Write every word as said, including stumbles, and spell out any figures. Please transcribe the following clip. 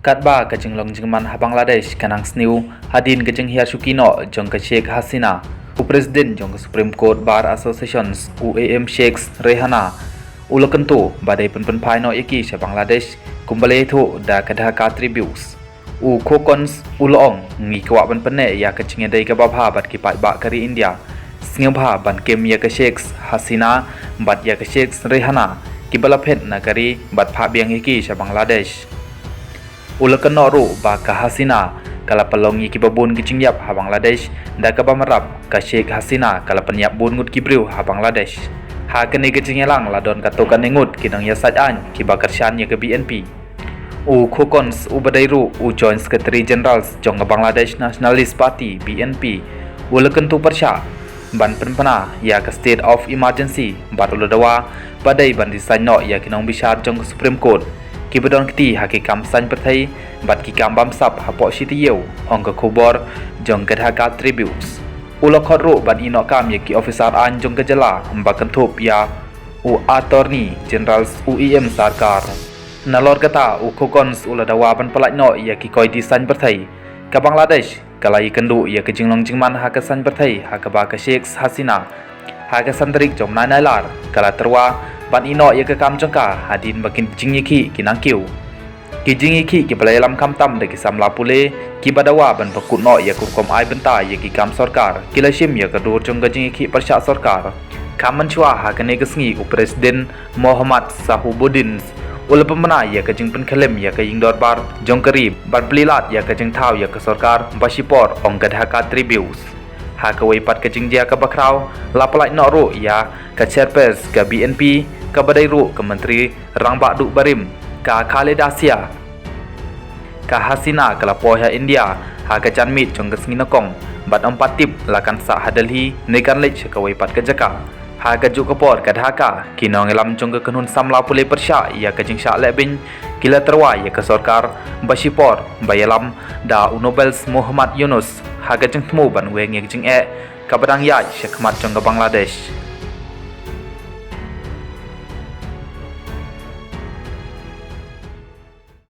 Katba ka jinglong jingman ha Bangladesh ka nang sniew hadien ka jinghiar shuki noh jong ka Sheikh Hasina, u President jong ka Supreme Court Bar Associations, u A M Sheikh Rehana, u la kyntu ba dei pynpynphai noh ïa ki sha Bangladesh kumba la ïathuh da ka Dhaka Tribune. U Khokons u la ong, ngi kwah ban pynneh ïa ka jingïadei kaba bha bad ki paidbah ka ri India. Sngewbha ban kem ïa ka Sheikh Hasina bad ïa ka Sheikh Rehana kiba la phet na ka ri bad phah biang ïa ki sha Bangladesh. U la kynnoh ruh ba ka Hasina ka la pynlong ïa kiba bun ki jingïap ha Bangladesh, da kaba marap ka Sheikh Hasina ka la pynïap bun ngut ki briew ha Bangladesh. Ha kane ka jingïalang la don katto katne ngut ki nongïasaid aiñ kiba kyrshan ïa ka B N P. U Khokons uba dei ruh u Joint Secretary General jong ka Bangladesh Nationalist Party, B N P, u la kyntu pyrshah ban pynbna ïa ka State of Emergency bad u la dawa ba dei ban resign noh ïa ki nongbishar jong ka Supreme Court kiba don kti ha ki kam saiñ pyrthei bad ki kam bamsap hapoh shi taïew, ong ka khubor jong ka Dhaka Tribune. U la khot ruh ban ïehnoh kam ïa ki officer aiñ jong ka jylla ba kynthup ïa u Attorney General, u A M Sarkar. Nalor kata, u Khokons u la dawa ban pyllait noh ïa ki koiti saiñ pyrthei. Ka Bangladesh ka la ïakynduh ïa ka jinglong jingman ha ka saiñ pyrthei ha kaba ka Sheikh Hasina ha ka san tarik jong u bnai Nailar ka la tyrwa ban ïehnoh ïa ka kam jong ka hadien ba ki jingïakhih ki nang kiew. Ki jingïakhih kiba la ïalam khamtam da ki samla pule kiba dawa ban pynkut noh ïa ka rukom ai bynta ïa ki kam sorkar ki la shim ïa ka dur jong ka jingïakhih pyrshah sorkar. Kham mynshuwa ha kane ka sngi, u President Mohammad Shahabuddin u la pynbna ïa ka jingpynkhlem ïa ka ïing dorbar jong ka ri ban plie lad ïa ka jingthaw ïa ka sorkar ba shipor, ong ka Dhaka Tribune. Ha kawei pat ka jingjia kaba khraw, la pyllait noh ruh ïa ka Chairperson ka B N P kaba dei ruh ka Myntri Rangbah Duh Barim, ka Khaleda Zia. Ka Hasina ka la poi ha India ha ka janmiet jong ka sngi nyngkong bad ym pat tip la kan sah ha Delhi ne kan leit sha kawei pat ka jaka. Ha kajuh ka por, ka Dhaka, ki nongïalam jong ka kynhun samla pule pyrshah ïa ka jingshah lehbeiñ ki la tyrwa ïa ka sorkar ba shipor ba ïalam da u Nobles Muhammad Yunus ha ka jingthmu ban weng ïa ka jingeh kaba dang ïaid sha khmat jong ka Bangladesh.